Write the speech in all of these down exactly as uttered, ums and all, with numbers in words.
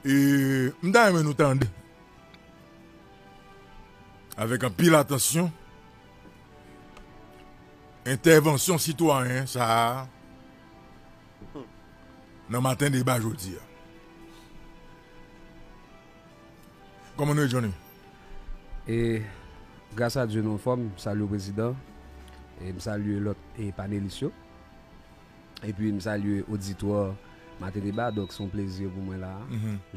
E m ta renmen nou tande avèk anpil atansyon entèvansyon sitwayen sa a nan maten deba jodi a. Kòman nou ye, Johnny? E gras a Dye nou anfòm, m salye prezidan, e m salye lòt e panelis yo. Epi m salye oditwa Maten Deba, donk se yon plezi pou mwen la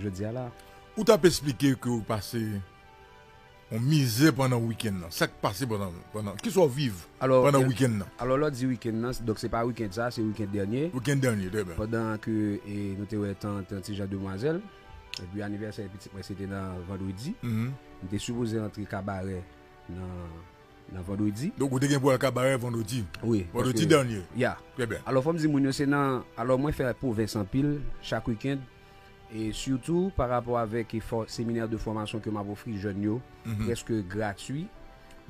jodi a la. Ou t ap esplike ke ou pase yon mizè pandan wikenn nan. Sa k pase pandan, pandan, kisa w viv pandan wikenn nan? Alò, lè w di wikenn nan, donk se pa wikenn sa, se wikenn dènye. Wikenn dènye, trè byen. Pandan ke e, nou te wè tan, tan ti jan demwazèl, epi anivèsè pitit mwen se te nan vandredi. M te sipoze antre Kabarè nan, nan vandredi. Donk ou te gen pou al Kabarè vandredi? Wi. Vandredi dènye? Ya. Trè byen. Alò fò m di moun yo se nan, alò mwen fè pwovens anpil chak wikenn. E sitou pa rapò avèk e fò, seminè de fòmasyon ke m ap ofri jèn yo, prèske gratui.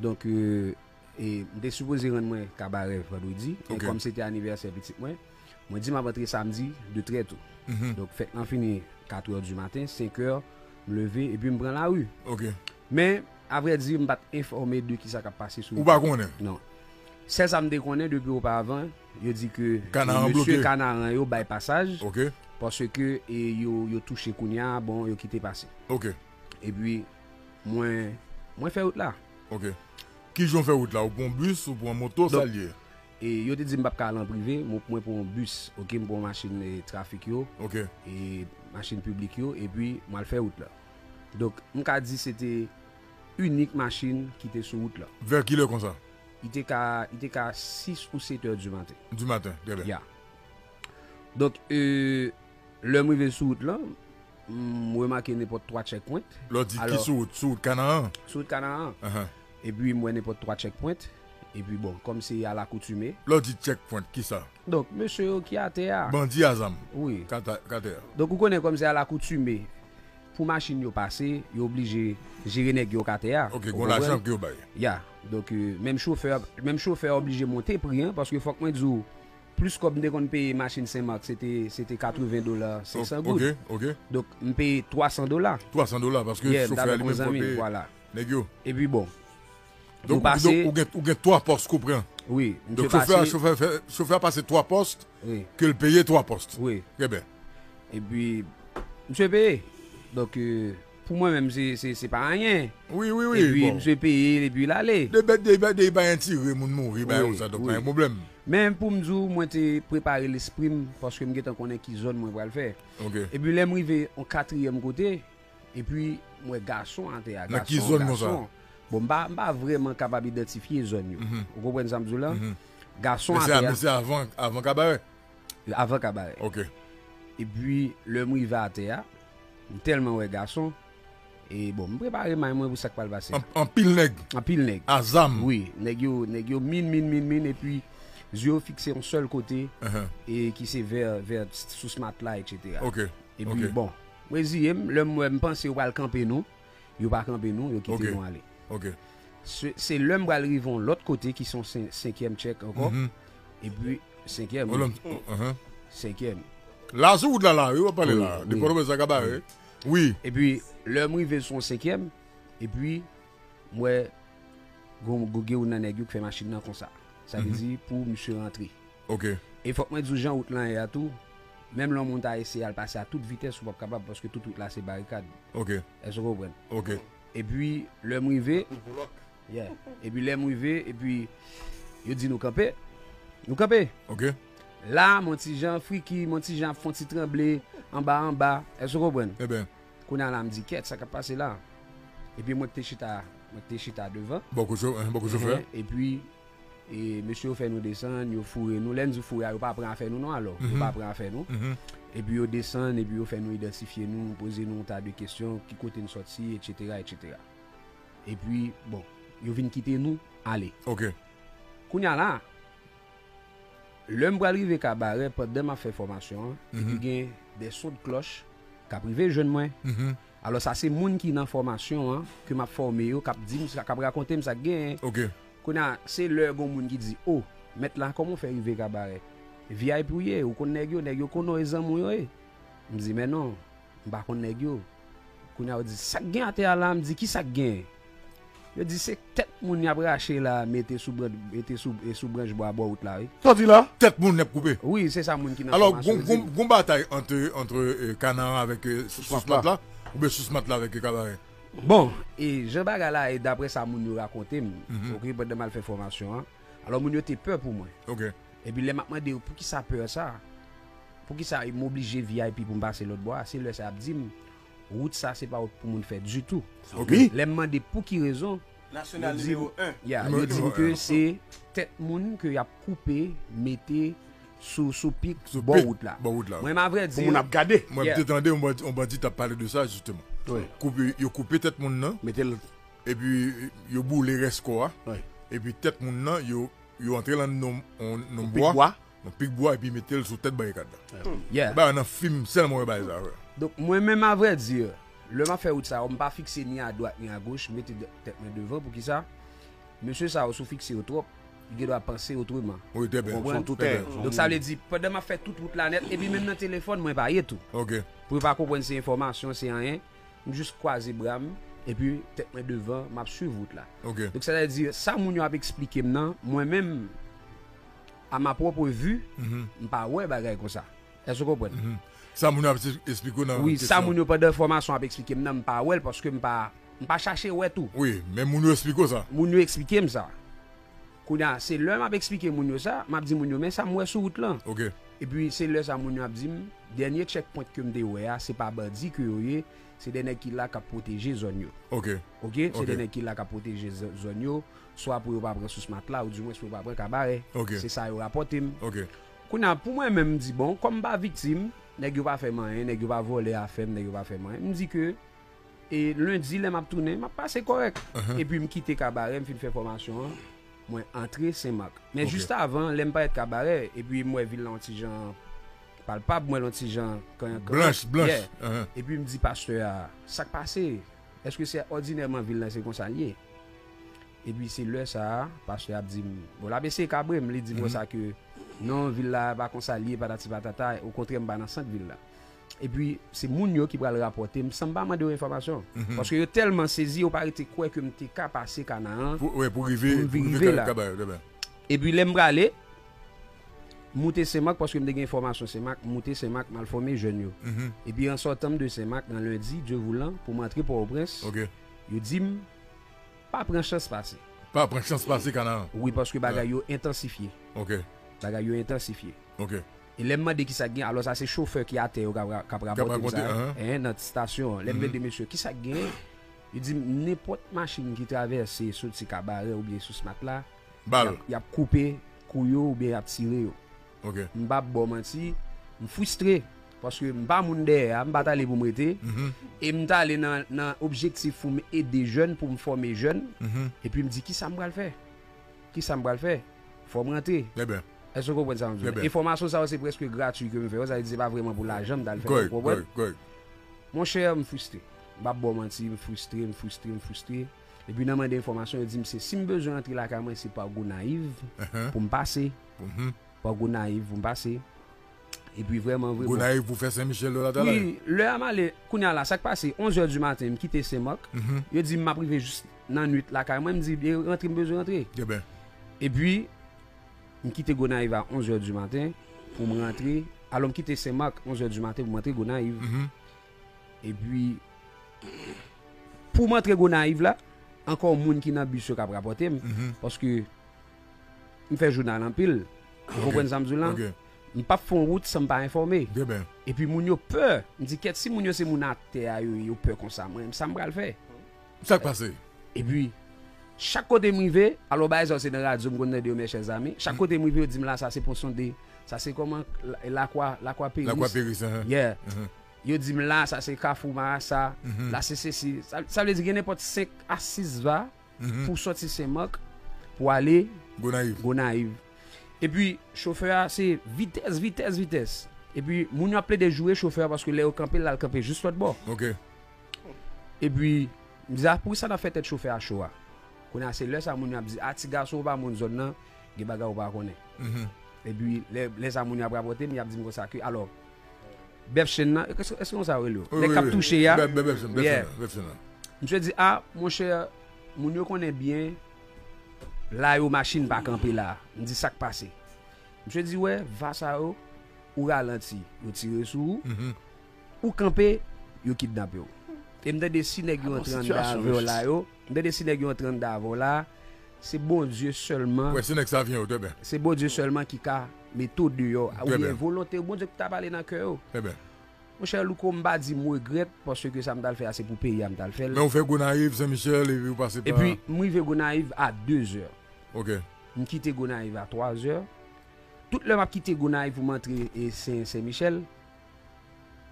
Donk, e, e, m te sipoze rann mwen Kabarè vandredi, men kòm se te anivèsè pitit mwen, mwen di m ap antre samdi de trè to. Donk, fèt lan fini katrè di maten, senkè, m leve epi m pran lari. Men, avrèdi, m pa t enfòme de kisa k ap pase sou wout la. Ou pa konnen? Non. Sèl sa m te konnen depi oparavan, yo di ke mesye Kanaran yo bay pasaj, paske e, yo, yo touche kounye a, bon, yo kite pase. Epi, mwen, mwen fè wout la. Ki jan w fè wout la? Ou pran bis, ou pran moto, sa l ye? E yo te di m p ap ka al an prive, mwen pran yon bis, oke, m pran machin e, trafik yo, e machin piblik yo, epi m al fè wout la. Donk, m ka di se te inik machin ki te sou wout la. Vè kilè konsa? Li te ka, li te ka sis ou sèt è di maten. Di maten, trè byen. Ya. Donk, e, lè m rive sou wout la, m remake nenpòt twa checkpoint. Lè w di ki sou wout? Sou wout Kanaran? Sou wout Kanaran. Epi m wè nenpòt twa checkpoint. Epi bon, kòm se alakoutime. Lè w di checkpoint, kisa? Donk, mesye yo ki atè a. Bandi a zam. Wi. K atè a. Donk, ou konnen kòm se alakoutime, pou machin yo pase, yo oblije jere nèg yo k atè a. Oke, gen yon lajan ke yo bay. Ya. Donk, menm chofè, menm chofè a oblije monte pri an, paske fòk mwen di w, plis kòb m te konn peye machin Senmak, se te, se te katreven dola, senk san goud. Oke, oke. Donk, m peye twa san dola. Twa san dola, paske chofè a li menm pral peye nèg yo. Epi bon, Donk, ou, donk ou, gen, ou gen twa pòs ke w pran. Wi, m te pase. Donk, chofè a, chofè, chofè a pase twa pòs, ke l peye twa pòs. Wi. Trè byen. Epi, misye peye. Donk, e, pou mwen menm, se, se, se pa anyen. Wi, wi, wi. Epi, misye peye l, epi l ale. De bèt, de bèt, de bèt, pa entire moun mouri, bagay konsa, donk pa gen pwoblèm. Men pou m di w, mwen te prepare lespri m, paske m gentan konnen ki zòn mwen pral fè. Epi, lè m rive yon katriyèm kote, Epi, m wè gason atè a. Nan ki zòn konsa? Bon, m pa, m pa vrèman kapab idantifye zòn yo. Ou konprann sa m di w la? Gason atè a. Men se avan, avan Kabarè? Avan Kabarè. Oke. Epi, lè m rive atè a, m tèlman wè gason. E bon, m prepare may mwen pou sa k pral pase. Anpil nèg. Anpil nèg. A zam. Wi, nèg yo, nèg yo min, min, min, min, epi zye yo fikse yon sèl kote, e ki se vè, vè sous matla, etsetera. Oke. Epi, bon, m reziye m, lè m wè m panse yo pral kanpe nou, yo pa kanpe nou, yo kite nou ale. Se, se lè m pral rive yon lòt kote ki se yon sen-, senkyèm tchèk ankò. Epi, senkyèm, wi. Senkyèm. La sou wout la, la, wi, w ap pale la. Depi w wè sa Kabarè. Wi. Epi, lè m rive sou yon senkyèm, epi, m wè gon, gon, gen youn nan nèg yo k fè machin nan konsa. Sa vle di pou misye rantre. Oke. E fòk mwen di w jan wout lan ye a tou, menm lè yon moun ta eseye al pase a tout vitès, ou p ap kapab, paske tout wout la se barikad. Oke. Èske w konprann? Oke. Epi, lè m rive, yeah. Epi, lè m rive, epi, yo di nou kanpe. Nou kanpe. Oke. La, m yon ti jan friki, m yon ti jan ap fè yon ti tranble, anba, anba. Èske w konprann? Ebyen. Kounye a la, m di, kèt, sa k ap pase la? Epi, mwen k te chita, mwen k te chita devan. Bò kote, bò kote chofè. Epi, E mesye yo fè nou desann, yo foure nou. Lè n di foure a, yo pa pran afè nou non, alò. Yo pa pran afè nou. Epi yo desann, epi yo fè nou idantifye nou, poze nou yon ta de kesyon, ki kote n sòti, etsetera, etsetera. Epi, bon, yo vin kite nou ale. Oke. Kounye a la, lè m pral rive Kabarè, pandan m ap fè fòmasyon an, epi gen de son de klòch k ap rive jwenn mwen. Alò, sa se moun ki nan fòmasyon an, ke m ap fòme yo, k ap di m sa, k ap rakonte m sa k genyen. Kounye a, se lè gon moun ki di, o, mèt la, kòman w fè rive Kabarè? V I P w ye, ou konn nèg yo, nèg yo konnen w e zanmi w yo ye. M di, men non, M pa konn nèg yo. Kounye a yo di, "Sa k gen atè a la?" M di, "Ki sa k gen?" Yo di, "Se tèt moun y ap rache la, mete sou branch, mete sou, e sou branch bwa bò wout la, wi." Sa w di la? Tèt moun y ap koupe. Wi, se sa moun ki nan fòmasyon yo di m. Alò, gon, gon, gon batay ant, ant, e, Kanaran avèk, e, Sous Mat la, oubyen Sous Mat la avèk, e, Kabarè? Bon, e jan bagay la ye, daprè sa moun yo rakonte m, oke, pandan m al fè fòmasyon an, alò moun yo te pè pou mwen. Epi lè m ap mande yo, "Poukisa pè sa? Poukisa m oblije V I P pou m pase lòt bò a?" Se lè sa y ap di m, "Wout sa, se pa wout pou moun fè ditou." Lè m mande pou ki rezon, yo di m, ya, yo di m ke se tèt moun ke y ap koupe, mete sou, sou pik bò wout la. Mwen, a vrè di, pou moun ap gade. Mwen te tande yon bandi, yon bandi t ap pale de sa, jisteman. Koupe, yo koupe tèt moun nan, mete l, epi yo boule rès kò a, epi tèt moun nan, yo, yo antre lan nan yon, yon bwa, yon pik bwa, epi mete l sou tèt barikad la. Yeah. Bagay nan fim sèlman wè bagay sa, frè. Donk, mwen menm, a vrè di, lè m ap fè wout sa yo, m pa fikse ni a dwat ni a goch, m mete tèt mwen devan. Poukisa? Mesye sa yo, si w fikse yo twòp, yo gendwa panse otreman. Wi, trè byen. Ou konprann? Donk, sa vle di, pandan m ap fè tout wout la nèt, epi menm nan telefòn, mwen pa ye tou. Pou yo pa konprann se enfòmasyon, se anyen, m jis kwaze bra m, epi tèt mwen devan, m ap swiv wout la. Donk, sa vle di, sa moun yo ap eksplike m nan, mwen menm, à ma propre vue, m pa wè bagay konsa. Èske w konprann? Sa moun yo ap esplike w nan kesyon. Wi, sa moun yo pandan fòmasyon ap eksplike m nan, m pa wè l paske m pa, m pa chache wè tou. Wi, men moun yo esplike w sa. Moun yo eksplike m sa. Kounye a, se lè m ap eksplike moun yo sa, m ap di moun yo, "Men sa m wè sou wout lan." Epi se lè sa moun yo ap di m, dènye checkpoint ke m te wè a, se pa bandi ke yo ye, se de nèg ki la k ap pwoteje zòn yo. Oke, se de nèg ki la k ap pwoteje zò-, zòn yo, swa pou yo pa pran Sous Mat la, oudimwens pou yo pa pran Kabarè. Se sa yo rapòte m. Kounye a, pou mwen menm, m di, bon, kòm m pa viktim, nèg yo pa fè m anyen, nèg yo pa vòlè afè m, nèg yo pa fè m anyen. M di ke, e, lendi, lè m ap tounen, m ap pase kòrèk. Epi m kite Kabarè, m fin fè fòmasyon an, mwen antre Senmak. Men jis avan, lè m parèt Kabarè, epi m wè vil la yon ti jan palpab, m wè l yon ti jan kanyankan. Blanch, blanch. Epi m di pastè a, "Sa k pase? Èske se òdinèman vil la, se konsa l ye?" Epi se lè sa a, pastè a ap di m, bon, l ap eseye kabre m, li di m konsa ke, "Non, vil la pa konsa l ye, patati patata, okontrè, m pa nan sant vil la." Epi se moun yo ki pral rapòte m san m pa mande yo enfòmasyon. Paske yo tèlman sezi, yo pa rete kwè ke m te ka pase Kanaran pou m vin rive la. Epi lè m prale, m moute Senmak, paske m te gen fòmasyon Senmak, m moute Senmak, m al fòme jèn yo. Epi an sòtan m de Senmak, nan lendi, Dye voulan, pou m antre Pòtoprens, yo di m, "Pa pran chans pase." Pa pran chans pase Kanaran. Wi, paske bagay yo entansifye. Bagay yo entansifye. E lè m mande ki sa k gen, alò sa se chofè ki atè yo k ap ra-, k ap rapòte m sa, nan estasyon an. Lè m mande mesye, "Ki sa k gen?" Li di m, "Nenpòt machin ki travèse soti Kabarè oubyen Sous Mat la, y ap, y ap koupe kou yo oubyen y ap tire yo." M p ap ba w manti, m fristre. Paske m pa moun dèyè a, m pa t ale pou m rete. E m t ale nan, nan objektif pou m ede jèn, pou m fòme jèn. Epi m di, "Ki sa m pral fè? Ki sa m pral fè? Fò m rantre." Èske w konprann sa m di w la? Enfòmasyon sa yo se prèske gratui ke m fè yo, sa vle di se pa vrèman pou lajan m t al fè yo, w konprann? Monchè, m fristre. M p ap ba w manti, m fristre, m fristre, m fristre. Epi nan mande enfòmasyon, yo di m se si m bezwen rantre lakay mwen, se pa Gonayiv pou m pase. Pa Gonayiv pou m pase. Epi vrèman vre, bon. Gonayiv pou fè Sen Michèl yo la talè? Wi, lè a m ale, kounye a la, sa k pase, onz è di maten, m kite Senmak. Yo di m m ap rive jis nan nwit lakay mwen, m di, "Byen, rantre, m bezwen rantre." Epi, m kite Gonayiv a onz è di maten pou m rantre. Alò, m kite Senmak onz è di maten pou m rantre Gonayiv. Epi, pou m antre Gonayiv la, ankò moun ki nan bis yo k ap rapòte m, paske m fè jounal anpil. Ou konprann sa m di w lan? M p ap fè yon wout san m pa enfòme. Epi moun yo pè. M di, "Kèt, si moun yo se moun atè a yo ye, yo pè konsa, mwen, sa m pral fè?" Sa k pase? Epi, chak kote m rive, alò bagay sa yo se nan radyo m konn tande yo, mes chers amis. Chak kote m rive, yo di m la, sa se Pon Sonde, sa se kòman, Lakwa, Lakwa Peris. Lakwa Peris, yeah. Yo di m la, sa se Kafou Marasa, la se sesi. Sa, sa vle di gen nenpòt senk a sis va pou sòti Senmak pou ale Gonayiv. Epi, chofè a, se vitès, vitès, vitès. Epi, moun yo ap plede joure chofè a paske lè yo kanpe l, l al kanpe jis lòt bò. Epi, m di, "A, poukisa n ap fè tèt chofè a cho a?" Kounye a, se lè sa moun yo ap di, "A, ti gason, ou pa moun zòn nan, gen bagay ou pa konnen." Epi, lè, lè sa moun yo ap rapòte m, y ap di m konsa ke, alò, Bèf chen nan, èske èske se konsa yo rele yo? Nèg k ap touche a. Bèf chen nan, bèf chen nan. Misye di, a, monchè, moun yo konnen byen, la yo machin pa kanpe la. M di, sa k pase? Misye di, wè, va sa yo, ou ralanti, yo tire sou ou. Ou kanpe, yo kidnape w. E m tande si nèg yo antre anndan avè w la yo, m tande si nèg yo antre anndan avè w la, se Bondye sèlman. Wè, se nèg sa vyen yo, trè byen. Se Bondye sèlman ki ka mete w deyò. Oubyen volonte Bondye ki ta pale nan kè yo. Trè byen. Monchè Louko, m pa di m regrèt, paske sa m t al fè a, se pou peyi a m t al fè l. Men ou fè Gonayiv, Sen Michèl, epi ou pase pa. Epi, m rive Gonayiv a de zè. Ok. M kite Gonayiv a twa zè. Tout lè m ap kite Gonayiv pou m antre e Sen, Sen Michèl,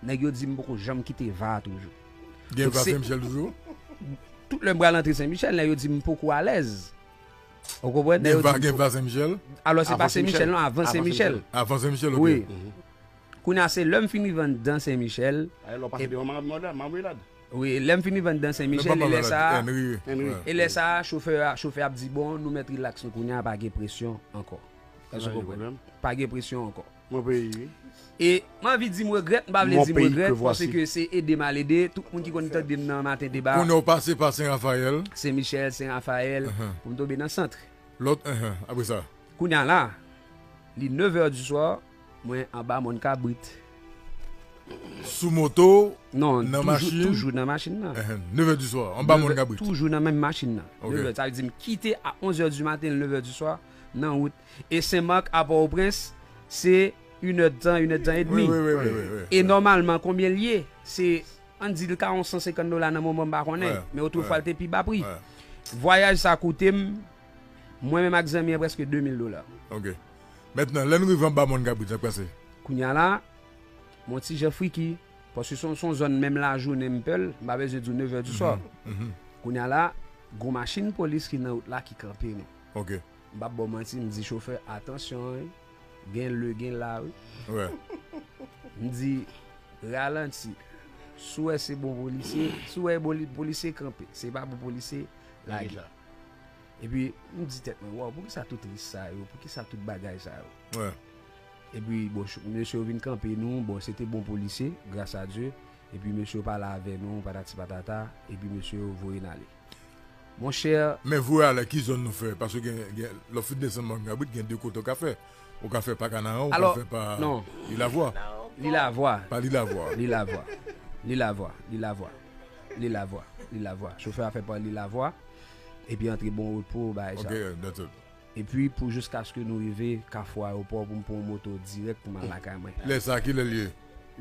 nèg yo di m poko janm kite va a toujou. Gen va Sen Michèl toujou? Tout lè m pral antre Sen Michèl, nèg yo di m poko alèz. Ou konprann? Gen va, gen va Sen Michèl? Alò, se pa Sen Michèl, non, avan Sen Michèl. Avan Sen Michèl, ok. Wi. Kounye a, se lè m fin rive anndan Sen Michèl. Alò, pase devan Marmelade. Wi, lè m fin rive anndan Sen Michèl, e lè sa a, e lè sa a, chofè a, chofè ap di, bon, nou mèt rilaks nou kounye a, pa gen presyon ankò. Èske w konprann? Pa gen presyon ankò. Mon peyi, wi. E m anvi di m regrèt, m pa vle di m regrèt, paske se ede m al ede tout moun ki konn tande m nan Maten Deba. Kounye a w pase pa Sen Rafayèl. Sen Michèl, Sen Rafayèl, pou m tonbe nan sant. Lòt, enhen, apre sa. Kounye a la, li nevè di swa, mwen anba mòn kabrit. Sou moto, nan machin? Non, toujou nan machin nan. Enhen, nevè di swa, anba mòn kabrit. Toujou nan menm machin nan. Ok. Nevè, sa vle di m kite a onzè di maten, nevè di swa, nan wout. E Sen Mak a Pòtoprens, se inèdtan, inèdtan edmi. Wi, wi, wi. E nòmalman, konbyen l ye? Se, ann di l ka yon san senkant dola nan moman, m pa konnen. Men otrefwa, l te pi ba pri. Vwayaj sa koute m, mwen menm ak zanmi an, prèske de mil dola. Ok. Mentnan, lè nou rive anba mòn kabrit, sa k pase? Kounye a la, m on ti jan friki, paske se yon, se yon zòn menm lajounen m pè l, m pa bezwen di w nevè di swa. Kounye a la, gon machin polis ki nan wout la ki kanpe nou. Ok. M p ap ba w manti, m di chofè, atansyon, wi. Gen le, gen la, wi. M di, ralanti. Si w wè se bon polisye, si w wè boli-, polisye kanpe, se pa bon polisye, lage. Epi, m di tèt mwen, waw, poukisa tout risk sa yo? Poukisa tout bagay sa yo? Epi, bon, mesye yo vin kanpe nou, bon, se te bon polisye, gras a Dye. Epi, mesye yo pale avè nou, patati patata, epi mesye yo voye n ale. Monchè. Men voye ale, ki zòn nou fè? Paske gen, gen, lè w fin desann mòn kabrit, gen de kote w ka fè. Ou ka fè pa Kanaran, ou ka fè pa Lilavwa. Lilavwa. Pa Lilavwa. Lilavwa. Lilavwa. Lilavwa. Lilavwa. Lilavwa. Chofè a fè pa Lilavwa. Epi antre bon repos, bagay sa. Ok, that's it. Epi pou jiskaske nou rive Kafou Ayewopò pou m pran yon moto dirèk pou m al lakay mwen. Lè sa a, kilè l ye?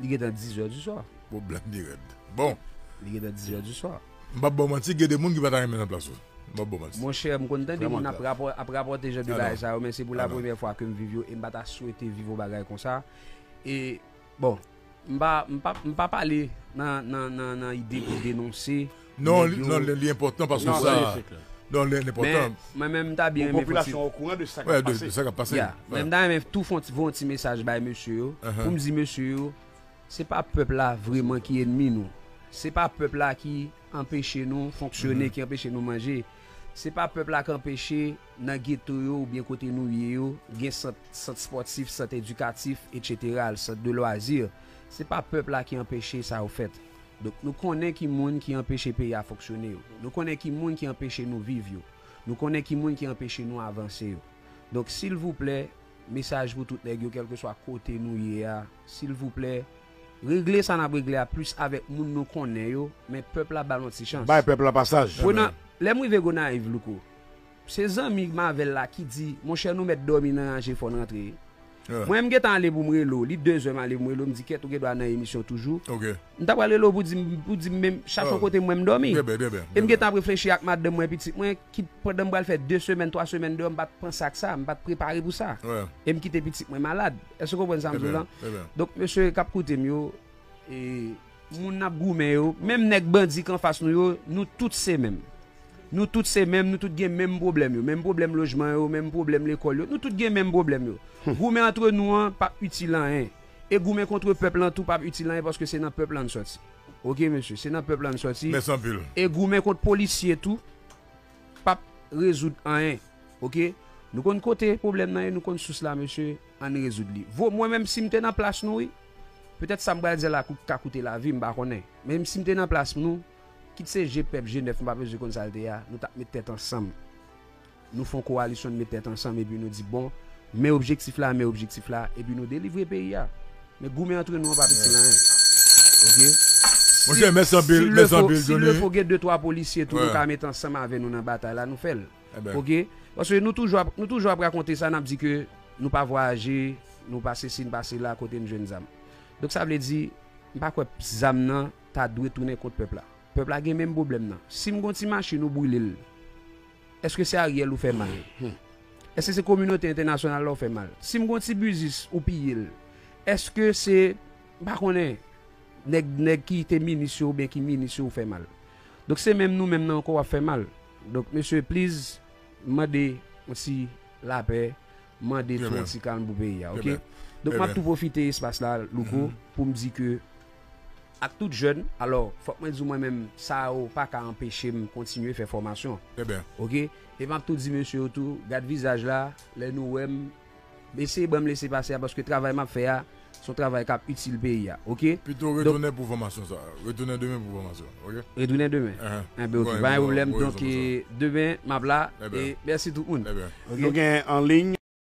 Li gentan dizè di swa. Pwoblèm li rèd. Bon. Li gentan dizè di swa. M p ap ba w manti, gen de moun ki pa ta renmen nan plas ou. M p ap ba w manti. Monchè, m konn tande moun ap rapò-, ap rapòte jan de bagay sa yo, men se pou la premyè fwa ke m viv yo, e m pa ta swete viv yon bagay konsa. E, bon, m pa, m pa, m pa pale nan, nan, nan, nan ide pou denonse. Non, li, non, li, li enpòtan paske sa. Non, li, li enpòtan. Men, mwen menm, m ta byen renmen fè ti. Popilasyon okouran de sa k ap pase. De sa k ap pase. Ya, men m ta renmen tou fè yon ti, voye yon ti mesaj bay mesye yo, pou m di mesye yo, se pa pèp la vrèman ki ènmi nou. Se pa pèp la ki anpeche nou fonksyone, ki anpeche nou manje. Se pa pèp la k anpeche nan geto yo oubyen kote nou ye yo, gen sant, sant spòtif, sant edikatif, etsetera, sant de lwazi. Se pa pèp la ki anpeche sa yo fèt. Donk, nou konnen ki moun ki anpeche peyi a fonksyone yo. Nou konnen ki moun ki anpeche nou viv yo. Nou konnen ki moun ki anpeche nou avanse yo. Donk, silvouplè, mesaj pou tout nèg yo, kèlkeswa kote nou ye a, silvouplè, regle sa n ap regle a plis avèk moun nou konnen yo, men pèp la ba l yon ti chans. Bay pèp la pasaj. Pran nan, lè m rive Gonayiv, Louko, se zanmi m avè l la ki di, monchè, nou mèt dòmi nan ranje, fò n rantre. Mwen, m gentan ale pou m rele w. Li dezè m ale pou m rele w, m di, kèt, ou gen dwa nan emisyon toujou. M ta pral rele w pou di m, pou di m menm, chache yon kote mwen m dòmi. E m gentan ap reflechi ak madanm mwen, pitit mwen, ki pandan m pral fè de semèn, twa semèn deyò, m pa t panse ak sa, m pa t prepare pou sa. E m kite pitit mwen malad. Èske w konprann sa m di w lan? Donk, mesye k ap koute m yo, e, moun n ap goumen yo, menm nèg bandi k anfas nou yo, nou tout se menm. Nou tout se menm, nou tout gen menm pwoblèm yo, menm pwoblèm lojman yo, menm pwoblèm lekòl yo, nou tout gen menm pwoblèm yo. Goumen antre nou an p ap itil anyen. E goumen kont pèp lan tou p ap itil anyen paske se nan pèp lan n sòti. Oke, mesye, se nan pèp lan n sòti. Mèsi anpil. E goumen kont polisye tou p ap rezoud anyen. Oke? Nou konn kote pwoblèm nan ye, nou konn sous la, mesye, ann rezoud li. Vo, mwen menm, si m te nan plas nou, wi, Petèt sa m pral di a la kou- ka koute lavi, m pa konnen. Men si m te nan plas nou, kit se G pèp, G nèf, m pa bezwen konn sa l te ye a, nou t ap met tèt ansanm. Nou fè yon kowalisyon, nou met tèt ansanm, epi nou di, bon, men objektif la, men objektif la, epi nou delivre peyi a. Men goumen antre nou an pa piti anyen. Oke? Monchè, mèsi anpil, S'il le mèsi faut, anpil, s'il le Johnny. Faut, gen de twa polisye tou, nou Ouais. ka met ansanm avè nou nan batay la, nou fè l. Eben, Oke? Paske nou toujou ap, nou toujou ap rakonte sa, n ap di ke nou pa vwayaje, nou pa sesi, nou pa sela, kote n jwenn zam. Donk sa vle di, m pa kwè zam nan ta dwe tounen kont pèp la. Pèp la gen menm pwoblèm nan. Si m gon ti machin ou brile l, èske se Ariel ou fè mal? Èske se kominote entènasyonal la ou fè mal? Si m gon ti biznis ou piye l, èske se, m pa konnen, nèg, nèg ki te minis yo oubyen ki minis yo ou fè mal? Donk se menm nou menm nan ankò w ap fè mal. Donk mesye, please, mande yon ti lapè, mande fè yon ti kalm pou peyi a, oke? Donk m ap tou pwofite espas la, Louko, pou m di ke ak tout jèn, alò, fòk mwen di w mwen menm, sa yo pa ka anpeche m kontinye fè fòmasyon. Oke? E m ap tou di mesye yo tou, gad vizaj la, lè nou wè m, eseye ban m lese pase a, paske travay m ap fè a, se yon travay k ap itil peyi a, oke? Pito retounen pou fòmasyon sa. Retounen demen pou fòmasyon, oke? Retounen demen. Enben, oke, pa gen pwoblèm. Donk, demen, m ap la. E mèsi tout moun. Nou gen anliy.